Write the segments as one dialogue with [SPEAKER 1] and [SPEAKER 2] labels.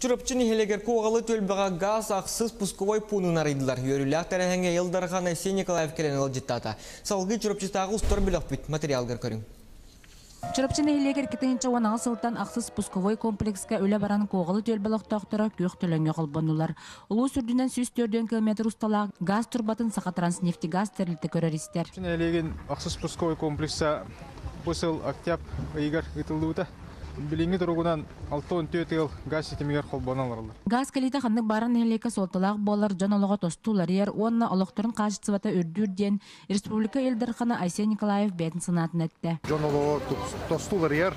[SPEAKER 1] Чурапчы нэһилиэгэр Куоҕалы түөлбэҕэ гаас ахсыс пусковой пуунун арыйдылар. Үөрүүлээх тэрээһиҥҥэ Ил Дархан Айсен Николаев кэлэн ыалдьыттаата. Салгыы Чурапчытааҕы устар бөлөхпүт материалгар көрүҥ.
[SPEAKER 2] Чурапчы нэһилиэгэр 2018 сылтан ахсыс пусковой комплекска үлэ баран Куоҕалы түөлбэ олохтоохторо күөх төлөҥҥө холбоннулар. Улуус үрдүнэн 104 километр усталаах гаас турбатын Сахатранснефтегаз тэрилтэ көрөр-истэр.
[SPEAKER 3] Нэһилиэгин ахсыс пусковой комплекса бу сыл октябрь ыйыгар ыытыллыбыта. Билиҥҥи туругунан 64 ыал газ ситимигэр холбонон олороллор.
[SPEAKER 2] Газ кэлиитэ ханнык баара нэһилиэккэ суолталаах буолар, дьон олоҕо тосту уларыйар уонна олохторун хаачыстыбата үрдүүр диэн республика Ил Дархана Айсен Николаев бэйэтин санаатын эттэ.
[SPEAKER 4] Дьон олоҕо тосту уларыйар,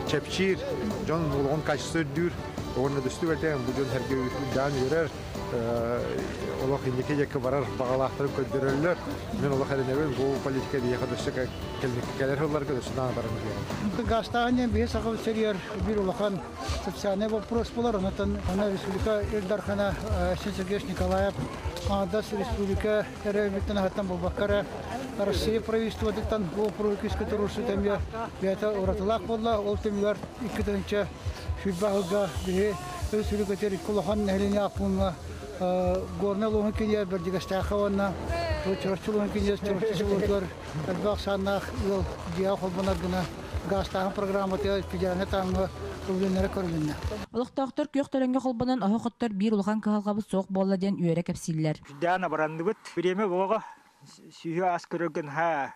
[SPEAKER 4] чэпчиир, дьон олоҕун качество үрдүүр. Уонна дөстүбэтэ бу дьон сэргэ үрдээн үөрэр, олох инники диэки барар баҕалаахтарын көрдөрөллөр. Мин олох эрэнэбин, бу политика биһиэхэ өссө кэлэр сылларга өссө даҕаны баран иһиэҕэ.
[SPEAKER 5] Газтааһын диэн биһи Саха сиригэр биир улахан социальный вопрос буолар. Онон аны республика Ил Дархана Айсен Сергеевич Николаев аҥардас республика эрэ өттүн аһыттан буолбакка эрэ Россия правительствотыттан бу боппуруоһу күүскэ туруорсуу тэмигэ бэйэтэ уратылаах буолла. Ол түмүгэр 2020 сылга биһи Өрөспүүбүлүкэтигэр икки улахан нэһилиэнньэлээх пууҥҥа Горнай улууһун киинигэр Бэрдьигэстээххэ уонна Чурапчы улууһун киинигэр Чурапчы селотугар элбэх ахсааннаах ыал дьиэҕэ холбонор гына гаастааһын программатыгар федеральнай таһымҥа ыллыыннара көрүлүннэ.
[SPEAKER 2] Олохтоохтор күөх төлөҥҥө холбонон оһох оттор биир улахан кыһалҕабыт суох буолла диэн үөрэ кэпсииллэр.
[SPEAKER 6] Үрдээн абыранныбыт. Бириэмэ буоҕа сүүһү аас көрөргө наһаа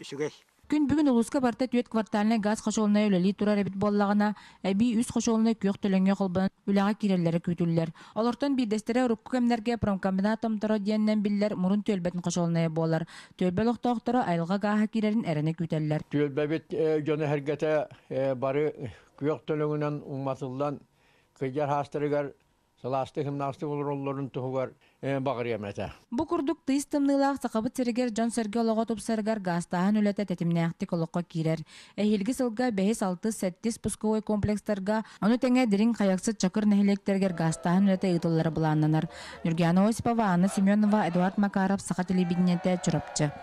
[SPEAKER 6] үчүгэй.
[SPEAKER 2] Күн бүгүн улууска барыта түөрт квартальнай газ хочуолунайа үлэлии турар эбит буоллаҕына, эбии үс хочуолунай күөх төлөҥҥө холбонон үлэҕэ киирэллэрэ күүтүллэр. Олортон биирдэстэрэ урукку кэмнэргэ промкомбинат томторо диэнинэн биллэр Мурун түөлбэтин хочуолунайа буолар. Түөлбэ олохтоохторо айылҕа гааһа киирэрин эрэнэ күүтэллэр.
[SPEAKER 7] Түөлбэбит дьоно-сэргэтэ бары күөх төлөҥүнэн уматыллан кыдьар хаастарыгар сылаастык сымнаҕастык олороллорун туһугар баҕарыам этэ.
[SPEAKER 2] Бу курдук тыйыс тымныылаах Сахабыт сиригэр дьон-сэргэ олоҕо тупсарыгар гаастааһын үлэтэ тэтимнээхтик олоххо киирэр. Эһиилги сылга бэһис, алтыс, сэттис пусковой комплекстарга, ону тэҥэ Дириҥ, Хайахсыт, Чакыр нэһилиэктэригэр гаастааһын үлэтэ ыытыллара былааннанар. Ньургиана Осипова, Анна Семенова, Эдуард Макаров, Саха телевидениетэ, Чурапчы.